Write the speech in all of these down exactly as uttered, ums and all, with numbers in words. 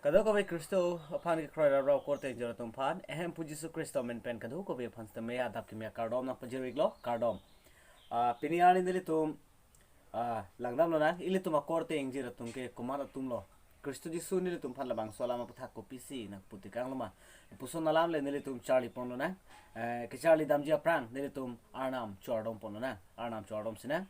Kadokave Khristo aphan kekroi ra ra akorte ingjir atum aphan, ehemphu Jisu Khristo amen pen kadokave aphan sitame adap kimi akardom nangpajir-iklo, kardom. Ah, pini arni nelitum, ah, langdam lonang, ilitum akorte ingjir atum ke komat atum lo. Khristo Jisu nelitum aphan labangso alam aputhak kopisi nangputekang loma, lapuson alam le nelitum charli pon lonang. Eh, kecharli damji aphrang nelitum Arnam chardom pon lonang, Arnam chardom sinang.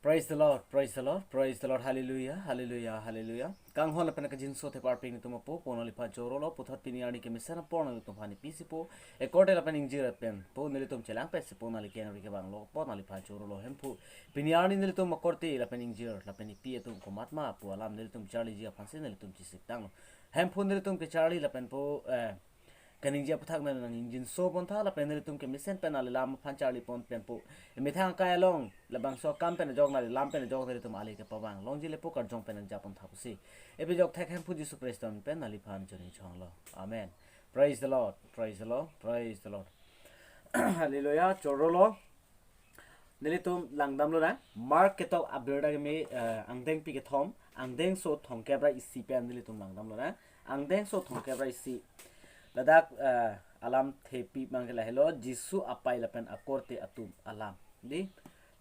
Praise the Lord, praise the Lord, praise the Lord, hallelujah, hallelujah, hallelujah. Kanghon lapen kajinso thepar pini tum apo, po nangliphan chorolo, puthot pini arni kemesen apor nanglitum aphan pisi po, akorte lapen ingjir pen po nelitum chelang pesi po, nangli kengri kevanglo po nangliphan chorolo hemphu. Pini arni nelitum akorte lapen ingjir lapen ipi atum komat ma pu alam nelitum charliji aphansi nelitum chesik tanglo. Hemphu nelitum kecharli lapen po, eh, kaningje aputhak nang ingjinso pontha lapen nelitum kemesen pen nangli lam aphan charli pon pen po, emethang akai along labangso akam pen ajok nangli lam pen ajok nelitum ale kepavang longji le po karjong pen nangja pontha pusi, epejok thek hemphu Jisu Khristo amen pen nangliphan choni chonglo. Amen. Praise the Lord. Praise the Lord. Praise the Lord. Hallelujah. Chorolo. Nelitum langdam lonang. Mark ketok abirta kimi, eh, angdengpi kethom, angdengso thomkep ra isi pen nelitum langdam lonang. Angdengso thomkep ra isi. Ladak, eh, alam thepi abang ke lahelo, Jisu apei lapen akorte atum alam. Dei,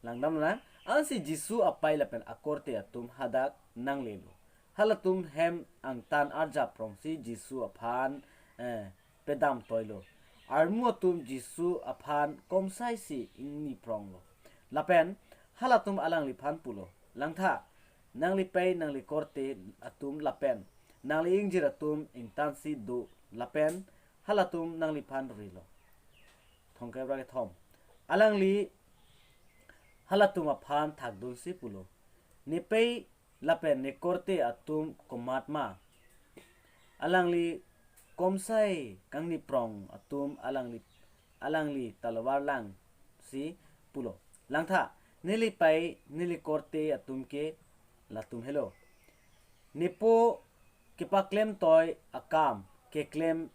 langdam lonang. Ansi Jisu apei lapen akorte atum hadak nanglelo. Halatum hem angtan arjap prongsi Jisu aphan, eh, pedam toilo. Armu atum Jisu aphan komsaisi ingni pronglo. Lapen halatum alangliphan pulo, "Langtha, nangli pei nangli korte atum lapen nangli ingjir atum ingtansi do, lapen halatum nangliphan rilo." Thomkep ra kethom. Alangli halatum aphan thakdunsi pulo, "Ne pei lapen ne korte atum komat ma? Alangli komsai kangni prong atum alangli, alangli talovar langsi pulo, 'Langtha, neli pei neli korte atum ke latum helo. Nepo kepaklem toi akam keklem,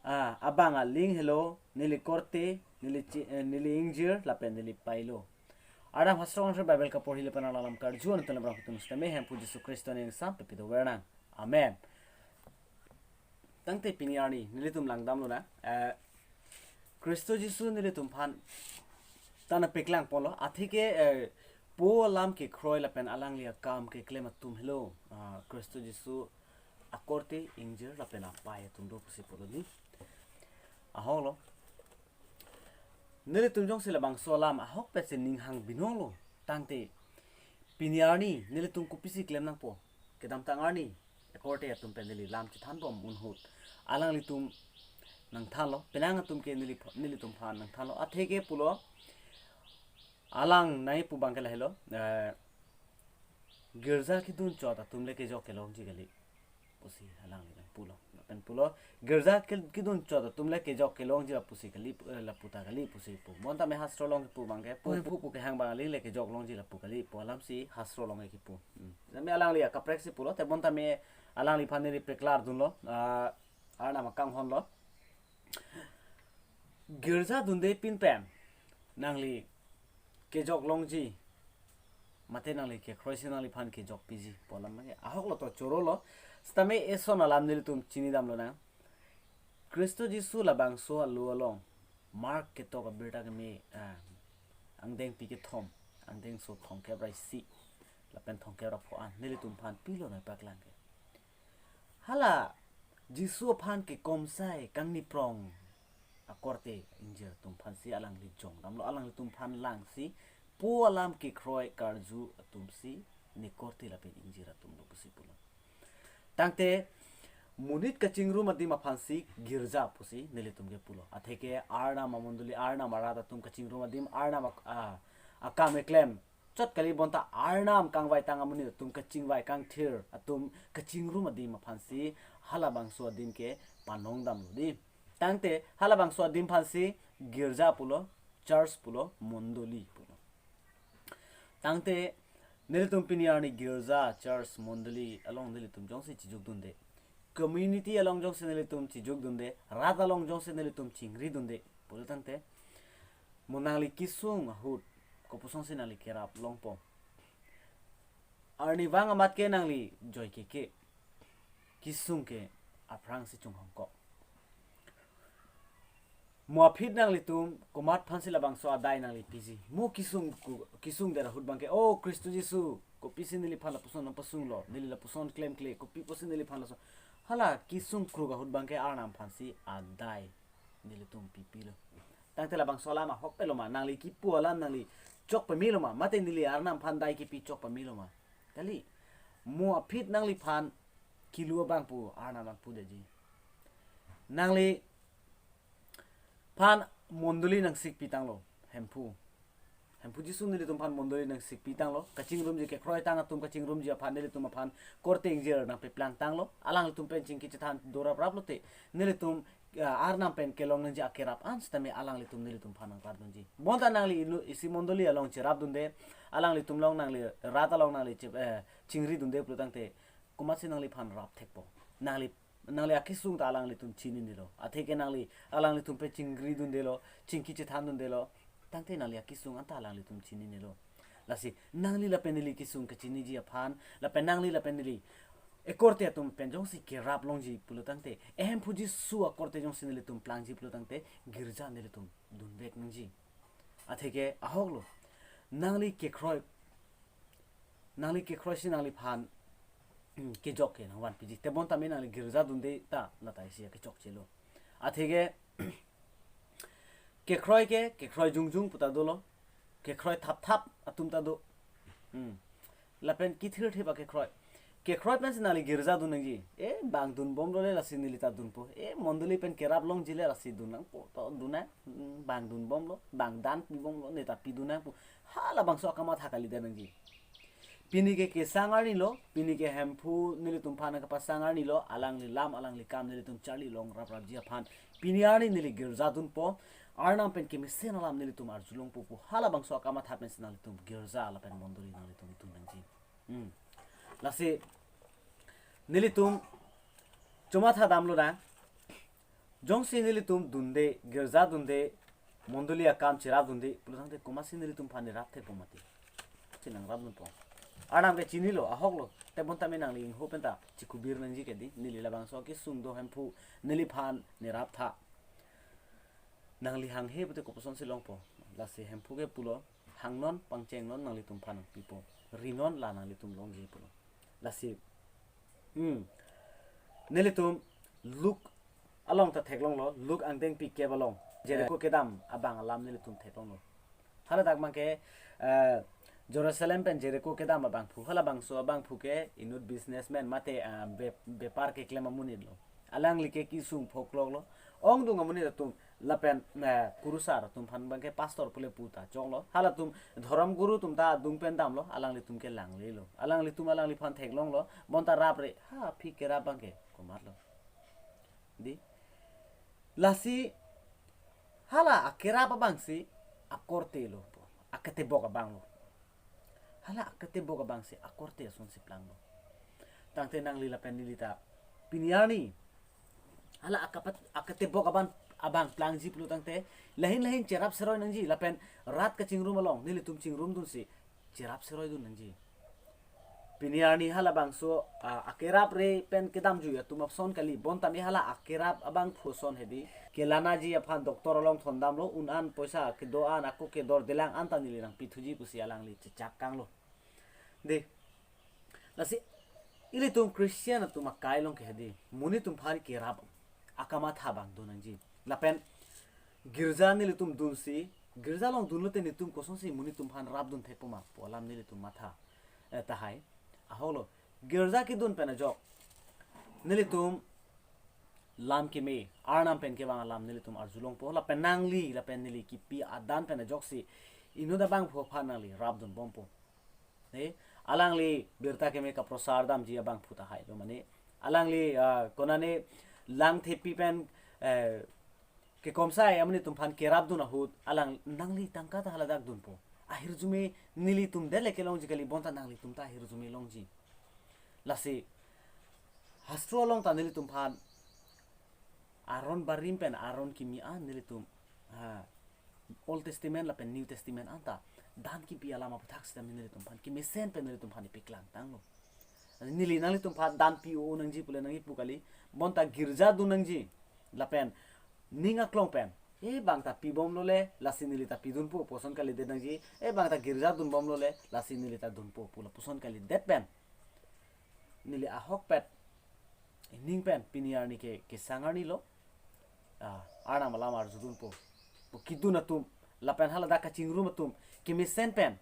ah, abang aling helo, neli korte, neli chi-, eh, neli ingjir lapen neli pei lo.'" Arnam hastro angse Bible kaporhi lapen alam karju an telam rang kutum sitame hemphu Jisu Khristo aning sam pepido vernang. Amen. Tangte pini arni nelitum langdam lonang. Eh, Khristo Jisu nelitum aphan ta nangpeklang ponlo. Atheke, eh, po alam kekroi lapen alangli akam keklem atum helo, ah, Khristo Jisu akorte ingjir lapen apei atum do pusi pulo dei. Ahoklo. Nelitum jongsi labangso alam ahok pesi ning hang binonglo, tangte pini arni nelitum kopisi klem nangpo? Kedamtang arni akorte atum pen neli lam chethan bom ahut alanglitum nangthanlo, penang atum ke neli, nelitum aphan nangthanlo. Atheke pulo, alang nangpu abang ke lahelo, eh, "Girja kedun chot atum le kejok kelongji kali," pusi alangli nangpulo. Lapen pulo, "Girja ke-, kedun chot atum le kejok kelongji lapusi kali, eh, lapu ta kali," pusi pu. Bonta me hastro along kepu abang ke, pu, pu, pu kehang abang aling le kejok longji lapu kali pu alamsi hastro along kepu. Hmm. Tame alangli akaprek si pulo, te bonta me alangliphan neli peklar dunlo, ah, Arnam akanghon lo. Girja dunde pin pen nangli kejok longji, mate nangli kekroisi nangliphan kejok piji pu alam ke ahoklo, to chorolo. Sitame eson alam nelitum chinidam lonang. Khristo Jisu labangso alo along, Mark ketok abirta kimi, ah, angdengpi kethom, angdengso thomkep ra isi lapen thomkep ra pho an nelitum aphan pilo nangpaklang ke. Hala Jisu aphan kekomsai kangni prong akorte ingjir atum aphansi alangli jongdamlo, alanglitum aphan langsi po alam kekroi karju atumsi ne korte lapen ingjir atum lo pusi pulo. Tangte monit kachingrum adim aphansi girja pusi nelitum kepulo. Atheke Arnam amondoli, Arnam arat atum kachingrum adim, Arnam ak-, a, akam keklem chot kali, bonta Arnam kangvaitang amonit atum, kachingvai kangthir atum kachingrum adim aphansi halabangso adim ke panongdamlo dei. Tangte halabangso adim aphansi girja pulo, church pulo, mondoli pulo. Tangte nelitum pini arni girja, church, mondoli along nelitum jongsi chijukdunde, community along jongsi nelitum chijukdunde, rat along jongsi nelitum chingridunde pulo tangte, mo nangli kesung ahut kopuson si nangli kerap longpo? Arnivang amat ke nangli joike ke. Kesung ke aphrangsi chunghongkok. Mo aphi nanglitum komat aphansi labangso adai nangli piji? Mo kesung ku-, kesung det ahut abangke, "O Kristo Jisu, kopisi neliphan lapuson nangpasunglo, neli lapuson klemkle, kopi pusi neliphan lason?" Hala kesung kruk ahut abangke Arnam aphansi adai nelitum pipilo. Tangte labangso alam ahok pelo ma? Nangli kipu alam nangli chok pamelo ma? Mate neli Arnam aphan dai kipi chok pamelo ma? Kali, mo aphi nangliphan kelu abang pu Arnam nangpudetji. Nangliphan mondoli nangsik pitanglo, Hemphu. Hemphu Jisu nelitum aphan mondoli nangsik pitanglo. Kachingrumji, kekroitang atum kachingrumji aphan nelitum aphan korte ingjir nangpeplangtanglo. Alanglitum pen chingki chethan do raprap lote, nelitum, ah, Arnam pen kelong nangji akerap an sitame alanglitum nelitum aphan nangpardunji. Bonta nangli inu isi mondoli along cherapdunde, alanglitum along, nangli rat along nangli che-, eh, chingridunde pulo tangte, komatsi nangliphan rapthekpo? Nangli, nangli akesung ta alanglitum chininelo. Atheke nangli alanglitum pen chingridundelo, chingki chethandundelo, tangte nangli akesung anta alanglitum chininelo. Lasi nangli lapen neli kesung kachiniji aphan, lapen nangli lapen neli ekorte atum pen jongsi kerap longji pulo tangte, Hemphu Jisu akorte jongsi nelitum plangji pulo tangte, girja nelitum dunvek nangji. Atheke ahoklo, nangli kekroi, nangli kekroisi nangliphan, hmm, kejok ke nangvanpiji. Tebon tame nangli girja dunde ta lata isi kechokchelo. Atheke kekroi ke, kekroi jongjong puta dolo, kekroi thapthap atum ta do. Hmm. Lapen kithirthip akekroi. Kekroi pensi nangli girja dun nangji. E, bang dunbomlo le lasi neli ta dunpo. E, mondoli pen kerap longji le lasi dun nangpo. To dun nang. Hmm, bang dunbomlo, bang dan pibomlo, ne ta pidun nangpo. Halabangso akamatha kalidet nangji. Pini ke kesang arnilo, pini ke Hemphu nelitum aphan kapasang arnilo, alangli lam, alangli kam nelitum charli long raprapji aphan pini arni neli girja dunpo, Arnam pen kemesen alam nelitum arjulongpo pu halabangso akamatha pensi nanglitum girja lapen mondoli nanglitum dun nangji. Hmm. Lasi nelitum chomatha damlo nang. Jongsi nelitum dunde, girja dunde, mondoli akam cherapdunde pulo tangte komatsi nelitum aphan ne rapthekpo mati? Chinang rapdunpo. Arnam ke chinilo, ahoklo. Tebon tame nangli ingho penta chikubir nangji ke di, neli labangso kesung do Hemphu, neliphan ne raptha. Nangli hanghe pute koposonsi longpo? Lasi Hemphu ke pulo, hangnon, pangchengnon, nanglitum aphan nangpipo. Rinon, la nanglitum longji pulo. Lasi, hmm, nelitum Luke along ta theklonglo, Luke angdengpi kep along, Jericho kedam abang alam nelitum theklonglo. Haladak abangke, eh, Jerusalem pen Jericho kedam abangphu, halabangso abangphu ke inut businessman mate, ah, be-, bepar keklem amonit lo. Alangli ke kesung phokloklo. Ongdung amonit atum lapen, eh, kurusar atum aphan abangke pastor pule puta choklo. Halatum dhorom guru atum ta adung pen damlo, alanglitum ke langlelo. Alanglitum alangliphan theklonglo, bonta rapre, ha, aphi kerap abangke komatlo? Di. Lasi hala akerap abangsi akorte lo, aketebok abang lo. Hala aketebok abangsi akorte asonsi planglo. Tangte nangli lapen neli ta pini arni hala akapat-, aketebok abang, abang plangji pulo tangte, lahin lahin cherap seroi nangji, lapen rat kachingrum along nelitum chingrumdunsi cherap seroi dun nangji. Pini arni halabangso, ah, akerapre pen kedamjui atum ason kali, bonta mi hala akerap abangphu ason hedi. Kelanaji aphan doctor along thondamlo, un an poisa kedo an, ako kedordelang anta neli nangpithuji pusi alangli chechak kanglo. De. Lasi ilitum Christian atum akai along ke hedi, monit atum aphan kerap akamatha abang dun nangji. Lapen girja nelitum dunsi, girja along dunlote nelitum kosonsi monit atum aphan rapdun thekpo ma pu alam nelitum matha, eh, tahai. Ahoklo, girja kedun pen ajok nelitum lam keme, Arnam pen kevang alam nelitum arjulongpo, lapen nangli lapen neli kipi adan pen ajoksi inut abangphu aphan nangli rapdunbompo. Ne, alangli birta keme kaprosar damji abangphu tahai lo mane. Alangli, ah, konane lang thepi pen, eh, kekomsai amonit atum aphan kerapdun ahut, alang, nangli tangka ta haladak dunpo. Ahirjume nelitum det le kelongji kali, bonta nanglitum ta ahirjume longji. Lasi hastro along ta nelitum aphan Aron barim pen aron kimi an nelitum, ha, Old Testament lapen New Testament anta dan kipi alam aputhak sitame nelitum aphan kemesen pen nelitum aphan ipiklangtanglo. Neli nanglitum aphan dan pi-o nangji pule nangkipu kali. Bonta girja dun nangji. Lapen ning aklong pen, e bang ta pibomlo le, lasi neli ta pidunpo puson kalidet nangji. E bang ta girja dunbomlo le, lasi neli ta dunpo pu lapuson kalidet pen, neli ahokpet ining pen pini arni ke kesang arni lo, ah, Arnam alam arjudunpo pu kidun atum, lapen haladak kachingrum atum, kemesen pen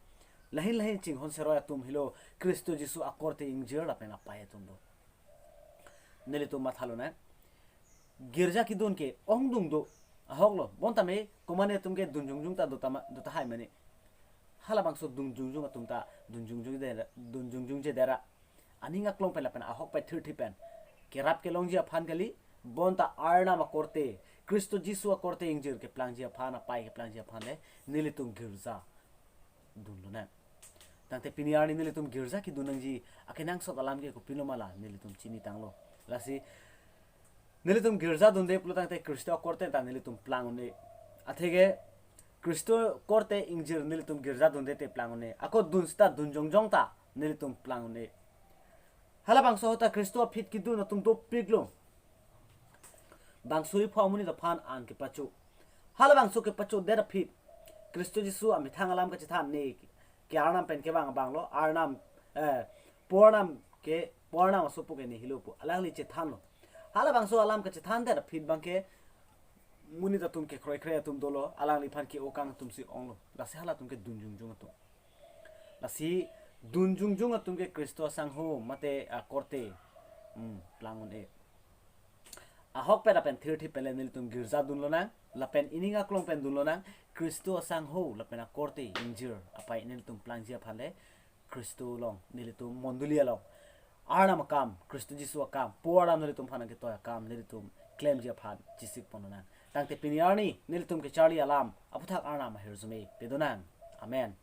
lahin lahin chinghon seroi atum helo Khristo Jisu akorte ingjir lapen apei atum do. Nelitum mathalonang, girja kidun ke ongdung do, ahoklo. Bonta me komatne atum ke dun jongjong ta do tama, do tahai mane. Halabangso dun jongjong atum ta dun jongjong de, dun jongjongje dera. Aning aklong pen lapen ahokpet thirthi pen kerap kelongji aphan kali. Bonta Arnam akorte, Khristo Jisu akorte ingjir keplangji aphan, apei keplangji aphan le nelitum girja dunlonang. Tangte pini arni nelitum girja kidun nangji akenangsot alam ke kopilo ma la nelitum chinitanglo. Lasi nelitum girja dunde pulo tangte Khristo akorte ta nelitum plang un-e. Atheke Khristo korte ingjir nelitum girja dunde te plang un-e. Ako dun seta dun jongjong ta nelitum plang un-e. Halabangso ahut ta Khristo aphi kidun atum dopiklo. Bang suri pho amonit aphan an kepacho. Halabangso kepachodet aphi Khristo Jisu amethang alam kachethan ne ke Arnam pen kevang abang lo, Arnam, eh, Po Arnam ke, Po Arnam asopo ke ne helo pu alangli chethanlo. Halabangso alam kachethandet aphi bang ke monit atum ke kroikre atum dolo, alangliphan ke-o kang atum si onglo. Lasi halatum ke dun jongjong atum. Lasi dun jongjong atum ke Khristo asangho mate akorte, hmm, plang un-e. Ahokpet lapen thirthi pen le nelitum girja dunlonang, lapen ining aklong pen dunlonang, Khristo asangho lapen akorte ingjir apei nelitum plangji aphan le Khristo along, nelitum mondoli along Arnam akam, Khristo Jisu akam, Po Arnam nelitum aphan nangketoi akam nelitum klemji aphan chesik ponlonang. Tangte pini arni nelitum kecharli alam aphuthak Arnam ahirjume pedonang. Amen.